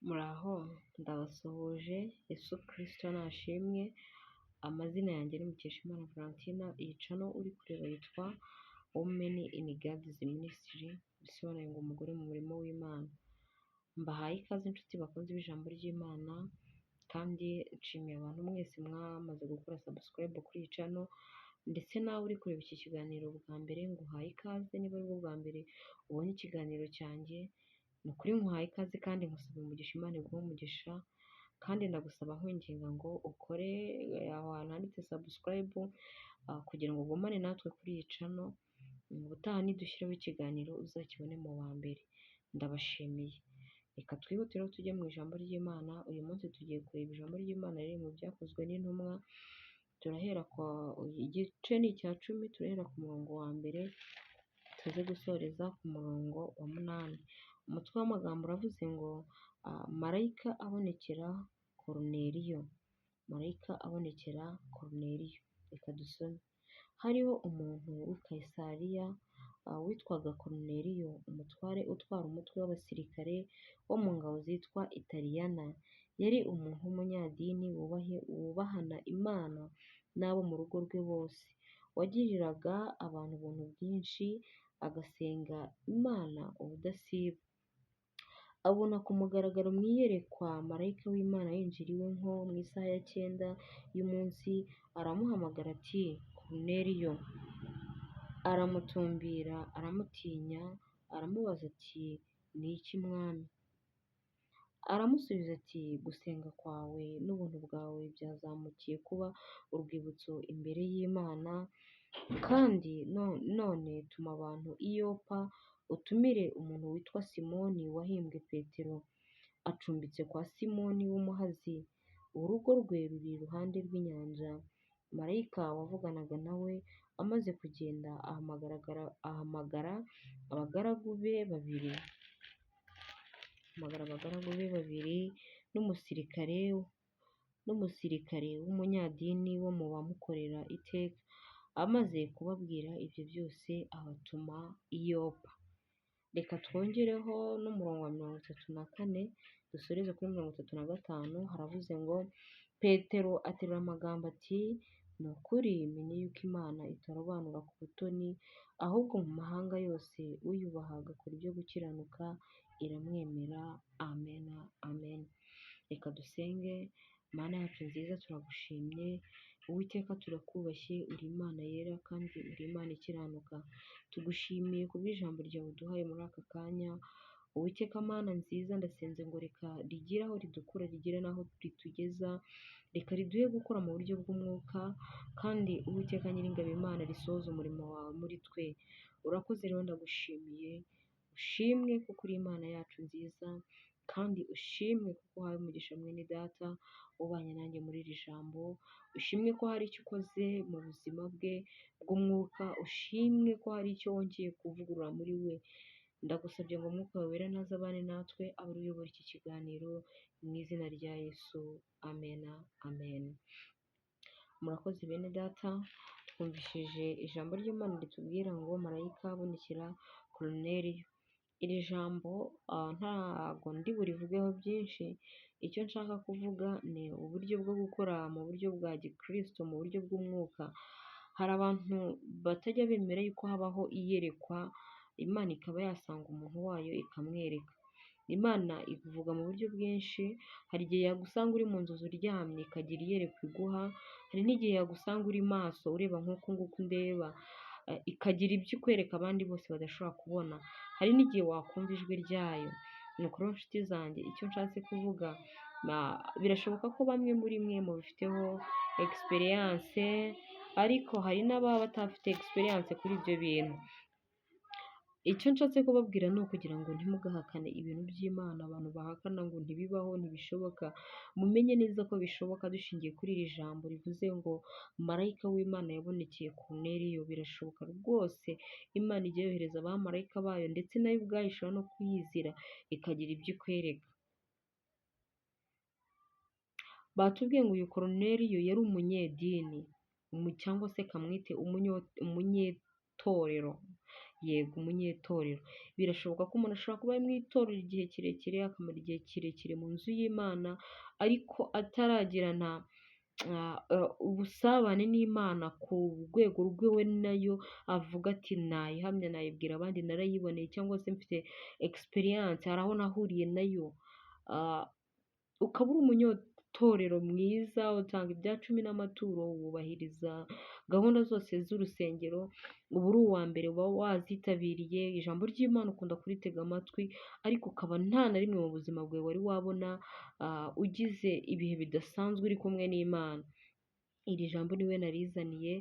Muraho ndabasuhuje Yesu Kristo nashimwe, amazina yanjye ni Mukeshimana Valentina, iyi channel uri kureba yitwa Women in God's Ministry, bisobanuye ngo umugore mu murimo w'Imana. Mbahaye ikaze inshuti bakunze b'ijambo ry'Imana, kandi nshimiye abantu mwese mwamaze gukora subscribe kuri iyi channel, ndetse nawe uri kureba iki kiganiro bwa mbere nguhaye ikaze, niba aribwo bwa mbere ubonye ikiganiro cyanjye, ni ukuri nkuhaye ikaze kandi nkusaba umugisha, Imana iguhe umugisha, kandi ndagusaba nkwinginga ngo ukore aho hantu handitse subscribe kugira ngo ugumane natwe kuri iyi channel, ubutaha nidushyiraho ikiganiro uzakibone mu wa mbere. Ndabashimiye. Reka twihutire rero tujye mu ijambo ry'Imana, uyu munsi tugiye kureba ijambo ry'Imana riri mu byakozwe n'intumwa, turahera ku igice ni icya 10, turahera ku murongo wa mbere tuze gusoreza ku murongo wa 8. Umutwe w'amagambo uravuze ngo marayika abonekera Koruneliyo, marayika abonekera Koruneliyo. Reka dusome. Hariho umuntu w'i Kayisariya witwaga Koruneliyo, umutware utwara umutwe w'abasirikare wo mu ngabo zitwa Italiyana. Yari umuntu w'umunyadini wubahana Imana n'abo mu rugo rwe bose, wagiriraga abantu ubuntu bwinshi, agasenga Imana ubudasiba. Abona ku mugaragaro mu iyerekwa marayika w'Imana yinjira iwe nko mu isaha ya 9 y'umunsi, aramuhamagara ati Koruneliyo. Aramutumbira, aramutinya, aramubaza ati ni iki mwami? Aramusubiza ati gusenga kwawe n'ubuntu bwawe byazamukiye kuba urwibutso imbere y'Imana, kandi none tuma abantu i Yopa utumire umuntu witwa Simoni wahimbwe Petero, acumbitse kwa Simoni w'umuhazi, urugo rwe ruri iruhande rw'inyanja. Marayika wavuganaga nawe amaze kugenda ahamagara abagaragu be babiri, n'umusirikare w'umunyadini wo mu bamukorera iteka. Amaze kubabwira ibyo byose abatuma i Yopa. Reka twongereho n'umurongo wa 34 dusoreze kuri 35, haravuze ngo Petero aterura amagambo ati ni ukuri menye yuko Imana itarobanura ku butoni, ahubwo mu mahanga yose uyubaha agakora ibyo gukiranuka iramwemera. Amen, amen. Reka dusenge. Mana yacu nziza, turagushimye Uwiteka, turakubashye, uri Imana yera kandi uri Imana ikiranuka. Tugushimiye kubw'ijambo ryawe uduhaye muri aka kanya. Uwiteka Mana nziza, ndasenze ngo reka rigire aho ridukura, rigire n'aho ritugeza, reka riduhe gukora mu buryo bw'umwuka, kandi Uwiteka Nyiringabo Imana risohoze umurimo wawe muri twe. Urakoze rero, ndagushimiye, ushimwe kuko uri Imana yacu nziza, kandi ushimwe kuko uhaye umugisha mwene data ubanye nanjye muri iri jambo, ushimwe ko hari icyo ukoze mu buzima bwe bw'umwuka, ushimwe ko hari icyo wongeye kuvugurura muri we. Ndagusabye ngo umwuka wawe wera naze abane natwe, abe uyobora iki kiganiro mu izina rya Yesu. Amena, amen. Murakoze bene data, twumvishije ijambo ry'Imana ritubwira ngo marayika abonekera Koruneliyo. Iri jambo ntago ndi burivugeho byinshi, icyo nshaka kuvuga ni uburyo bwo gukora mu buryo bwa gikristo, mu buryo bw'umwuka. Hari abantu batajya bemera yuko habaho iyerekwa, Imana ikaba yasanga umuntu wayo ikamwereka. Imana ivuga mu buryo bwinshi, hari igihe yagusanga uri mu nzozi uryamye ikagira iyerekwa iguha, hari n'igihe yagusanga uri maso ureba nk'uku nguku ndeba, ikagira ibyo ikwereka abandi bose badashobora kubona, hari n'igihe wakumva ijwi ryayo. Ni ukuri nshuti zanjye, icyo nshatse kuvuga, birashoboka ko bamwe muri mwe mubifiteho experience, ariko hari n'ababa batafite experience kuri ibyo bintu. Icyo nshatse kubabwira ni ukugira ngo ntimugahakane ibintu by'Imana, abantu bahakana ngo ntibibaho, ntibishoboka. Mumenye neza ko bishoboka dushingiye kuri iri jambo rivuze ngo marayika w'Imana yabonekeye Koruneliyo. Birashoboka rwose, Imana ijya yohereza abamarayika bayo, ndetse nayo ubwayo ishobora no kuyizira ikagira ibyo ikwereka. Batubwiye ngo uyu Koruneliyo yari umunyedini, cyangwa se kamwite umunyetorero. Yego, umunyetorero. Birashoboka ko umuntu ashobora kuba mu itorero igihe kirekire, akamara igihe kirekire mu nzu y'Imana, ariko ataragirana ubusabane n'Imana ku rwego rw'iwe nayo, avuga ati nayihamya, nayibwira abandi, narayiboneye, cyangwa se mfite experience, hari aho nahuriye nayo. Ukaba uri umunyetorero mwiza, utanga ibya cumi n'amaturo, wubahiriza gahunda zose z'urusengero, uba uri uwa mbere uba wazitabiriye, ijambo ry'Imana ukunda kuritega amatwi, ariko ukaba nta na rimwe mu buzima bwawe wari wabona ugize ibihe bidasanzwe uri kumwe n'Imana. Iri jambo niwe narizaniye,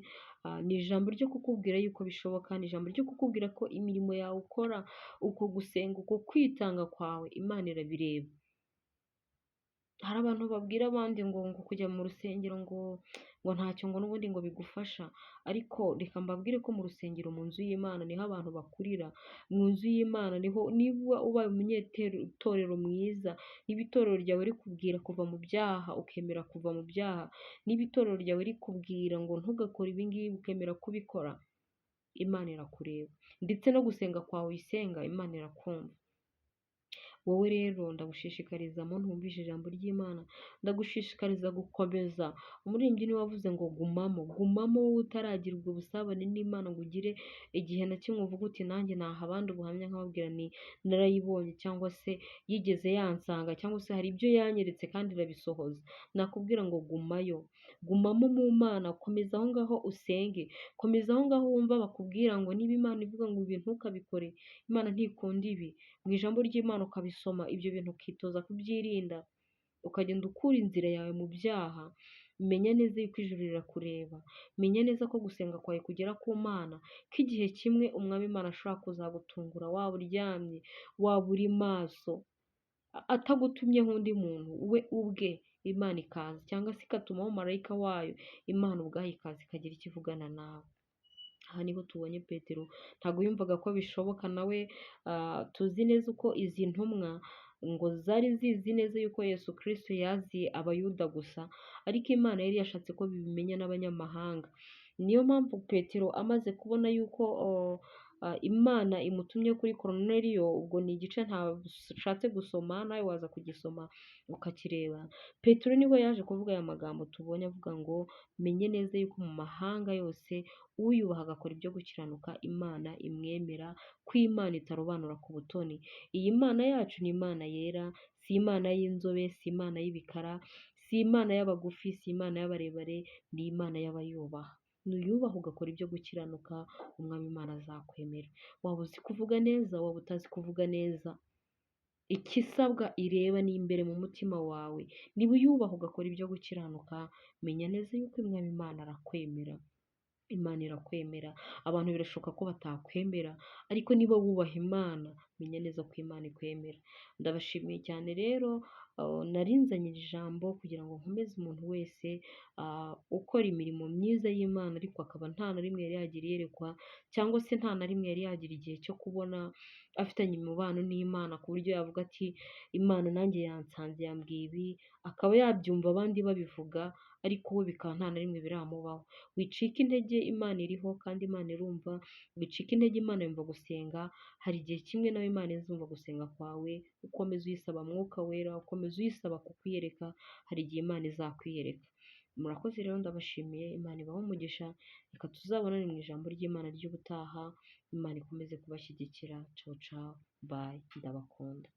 ni ijambo ryo kukubwira yuko bishoboka, ni ijambo ryo kukubwira ko imirimo yawe ukora, uko gusenga, uko kwitanga kwawe, Imana irabireba. Hari abantu babwira abandi ngo kujya mu rusengero ngo ntacyo ngo n'ubundi ngo bigufasha, ariko reka mbabwire ko mu rusengero, mu nzu y'Imana niho abantu bakurira, mu nzu y'Imana niho, niba ubaye umunyetorero mwiza, niba itorero ryawe rikubwira kuva mu byaha ukemera kuva mu byaha, niba itorero ryawe rikubwira ngo ntugakore ibi ngibi ukemera kubikora, Imana irakureba, ndetse no gusenga kwawe uyisenga Imana irakumva. Wowe rero ndagushishikariza, muntu wumvise ijambo ry'Imana, ndagushishikariza gukomeza. Umuririmbyi niwe wavuze ngo gumamo, gumamo wowe utaragira ubwo busabane n'Imana ngo ugire igihe na kimwe uvuga uti nanjye naha abandi ubuhamya nkababwira nti narayibonye, cyangwa se yigeze yansanga, cyangwa se hari ibyo yanyeretse kandi irabisohoza. Nakubwira ngo gumayo, gumamo mu Mana, komeza aho ngaho usenge, komeza aho ngaho wumva bakubwira ngo niba Imana ivuga ngo ibi ntukabikore, Imana ntikunda ibi, mu ijambo ry'Imana ukabisoma, ibyo bintu ukitoza kubyirinda, ukagenda ukura inzira yawe mu byaha. Menya neza yuko ijuru rirakureba, menya neza ko gusenga kwawe kugera ku Mana, ko igihe kimwe Umwami Imana ashobora kuzagutungura, waba uryamye, waba uri maso, atagutumyeho undi muntu, we ubwe Imana ikaza, cyangwa se ikatumaho marayika wayo, Imana ubwayo ikaza ikagira icyo ivugana nawe. Aha niho tubonye Petero, ntabwo yumvaga ko bishoboka nawe. Tuzi neza uko izi ntumwa ngo zari zizi neza yuko Yesu Kristo yaziye Abayuda gusa, ariko Imana yari yashatse ko bibimenya n'abanyamahanga. Niyo mpamvu Petero amaze kubona yuko Imana imutumye kuri Koruneliyo, ubwo ni igice ntashatse gusoma, nawe waza kugisoma ukakireba. Petero niwe yaje kuvuga aya magambo tubonye avuga ngo menye neza yuko mu mahanga yose uyubaha agakora ibyo gukiranuka Imana imwemera, ko Imana itarobanura ku butoni. Iyi Mana yacu ni Imana yera, si Imana y'inzobe, si Imana y'ibikara, si Imana y'abagufi, si Imana y'abarebare, ni Imana y'abayubaha. Nuyubaha ugakora ibyo gukiranuka, Umwami Imana azakwemera. Waba uzi kuvuga neza, waba utazi kuvuga neza, ikisabwa ireba ni imbere mu mutima wawe. Niba uyubaha ugakora ibyo gukiranuka, menya neza yuko Umwami Imana arakwemera. Imana irakwemera. Abantu birashoboka ko batakwemera, ariko niba wubaha Imana, menya neza ko Imana ikwemera. Ndabashimiye cyane rero, narinzanye ijambo kugira ngo nkomeze umuntu wese ukora imirimo myiza y'Imana, ariko akaba nta na rimwe yari yagira iyerekwa, cyangwa se nta na rimwe yari yagira igihe cyo kubona afitanye umubano n'Imana, ku buryo yavuga ati Imana nanjye yansanze yambwiye ibi, akaba yabyumva abandi babivuga, ariko we bikaba nta na rimwe biramubaho. Wicika intege, Imana iriho kandi Imana irumva. Wicika intege, Imana yumva gusenga. Hari igihe kimwe nawe Imana izumva gusenga kwawe, ukomeza uyisaba Mwuka Wera, ukomeza uyisaba kukwiyereka, hari igihe Imana izakwiyereka. Murakoze rero, ndabashimiye, Imana ibahe umugisha. Reka tuzabonane mu ijambo ry'Imana ry'ubutaha. Imana ikomeze kubashyigikira. Ciao ciao, bye, ndabakunda.